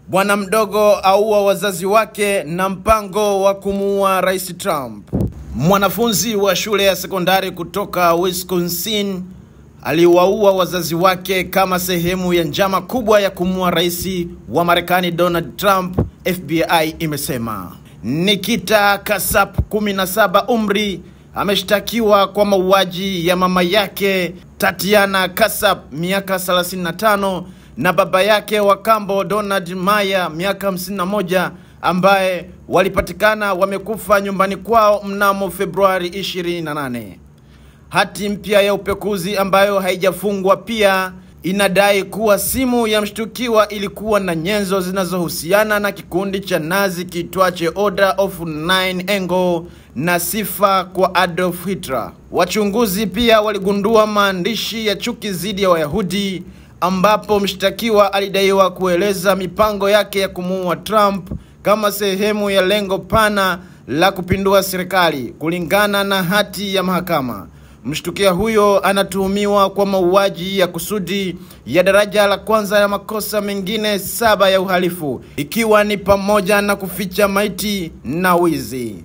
Bwana mdogo aua wazazi wake na mpango wa kumuua Rais Trump. Mwanafunzi wa shule ya sekondari kutoka Wisconsin aliwaua wazazi wake kama sehemu ya njama kubwa ya kumuua rais wa Marekani Donald Trump, FBI imesema. Nikita Casap, 17 umri, ameshtakiwa kwa mauaji ya mama yake Tatiana Casap, miaka 35, na baba yake wa kambo Donald Maya, miaka 51, ambaye walipatikana wamekufa nyumbani kwao mnamo Februari 28. Hati mpya ya upekuzi ambayo haijafungwa pia inadai kuwa simu ya mshtukiwa ilikuwa na nyenzo zinazohusiana na kikundi cha Nazi kiitwacho Order of Nine Angle na sifa kwa Adolf Hitler. Wachunguzi pia waligundua maandishi ya chuki dhidi ya Wayahudi, ambapo mshtakiwa alidaiwa kueleza mipango yake ya kumuua Trump kama sehemu ya lengo pana la kupindua serikali, kulingana na hati ya mahakama. Mshtukiwa huyo anatuhumiwa kwa mauaji ya kusudi ya daraja la kwanza ya makosa mengine 7 ya uhalifu, ikiwa ni pamoja na kuficha maiti na wizi.